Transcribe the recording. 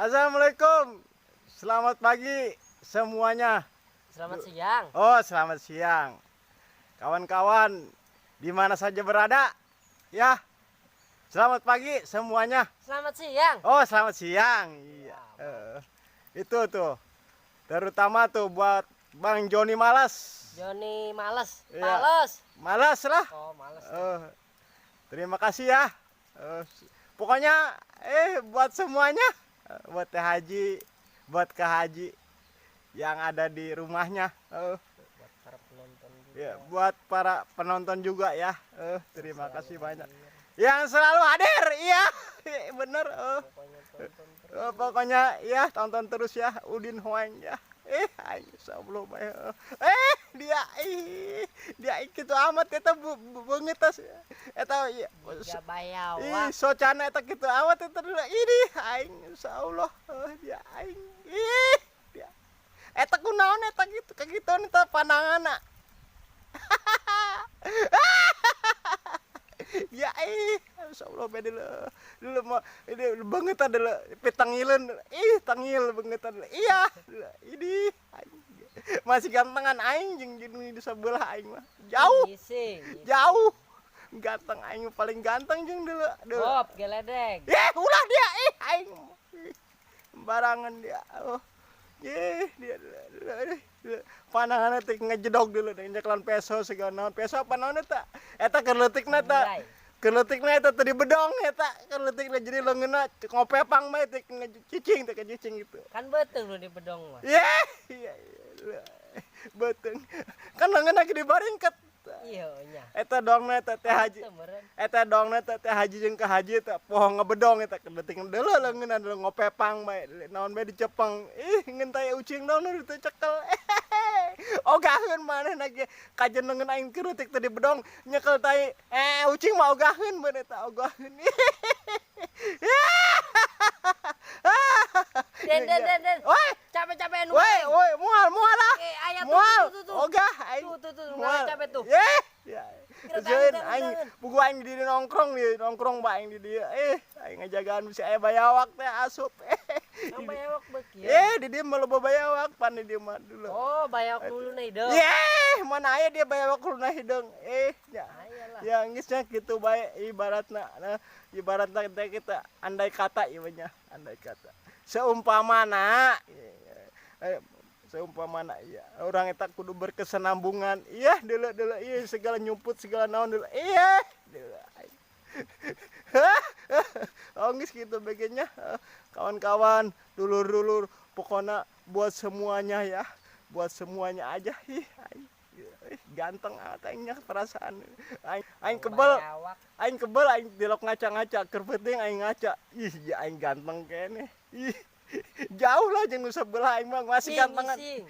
Assalamualaikum. Selamat pagi semuanya. Selamat siang. Oh, selamat siang. Kawan-kawan di mana saja berada, ya. Selamat pagi semuanya. Selamat siang. Oh, selamat siang. Iya. Itu tuh. Terutama tuh buat Bang Joni Malas. Joni males. Iya. Males. Malas lah. Oh, males. Terima kasih ya. Pokoknya buat semuanya, buat Teh Haji, buat Ke Haji yang ada di rumahnya. Buat para penonton juga. Ya, buat para penonton juga ya. Terima Selalu kasih banyak. Hadir. Yang selalu hadir, iya. Bener. Pokoknya tonton terus. Pokoknya ya tonton terus ya Udin Hoeng ya. Aing insyaallah bae. Dia ih, dia kitu amat eta beungeut tas eta iya. Jiga bayawak. Ih, socana eta kitu amat eta dulu. Ini aing insyaallah dia aing. Ih, dia. Eta kunaon eta kitu kagituan eta pandanganna. Ya ih, insyaallah bae dulu. Dulu mah ini beungeut dulu pitangileun. Ih, tangil beungeut dulu. Iya, ini aing. Masih gantengan aing jeung jeung di sebelah aing mah. Jauh, Ngising. Ngising. Jauh. Ganteng aing paling ganteng jeung dulu. Dulu. Hop, geledek. Eh, ulah dia ih aing. Ih, sembarangan dia. Oh. Ih, dia dia pandanganna teh ngejedog dulu teh nyekelan peso segala naon. Peso apa naon eta? Eta keur leutikna eta. Mulai. Keur leutikna eta teu dibedong eta keur leutikna jadi leungeunna ngopepang bae teh ngecicing teh cicing gitu. Kan betul lu di bedong mah. Iya, iya. Beuteung. Kan leungeunna ge dibaringket. Iya nya. Eta dongna eta Teh Haji. Teu meureun. Eta dongna eta Teh Haji jeung Ka Haji eta poho ngebedong eta keur leutik deuleu leungeunna deuleu ngopepang bae naon bae dicepeng. Ih, ngeuntai ucing naon nu teu cekel. Ogaheun manehna ge kajen leungeun aing keur leutik teu dibedong nyekel tai ucing mah ogaheun beun eta ogaheun. Den den den den. Woi, Capek-capek nu. woi, woi, moal moal lah. Eh, aya tuh, Moal. tuh, tuh, tuh. Ogah aing. Tuh, tuh, tuh, Moal. capek tuh. Ye, ya. Kira Zeun tangan, aing tangan. buku aing di dieu nongkrong di nongkrong bae aing di dieu. Aing ngajagaan bisi aya bayawak teh asup. Yang bayawak beuki. Di dieu mah loba bayawak pan di dieu mah dulu. Oh, bayawak dulu nih hideung. Ye, mana aya dia bayawak luna hideung. Ya. Aya lah. Ya geus nya kitu bae ibaratna. Nah, ibaratna teh kita andai kata ieu nya, andai kata. Seumpamana seumpamana iya orang eta kudu berkesenambungan. Iya, deuleu deuleu iya segala nyumput segala naon deuleu. Iya, deuleu. Oh, geus kitu bagiannya. Kawan-kawan, dulur-dulur, pokoknya buat semuanya ya. Buat semuanya aja. Ih, aing, ih, ganteng amat aingnya perasaan. Aing, aing kebel, Bayawak. Aing kebel aing tilok ngaca-ngaca, keur penting aing ngaca. Ih, ya aing ganteng keneh. Ih, jauh lah jeung nu sebelah aing mah masih Ngising, gantengan. Ngising.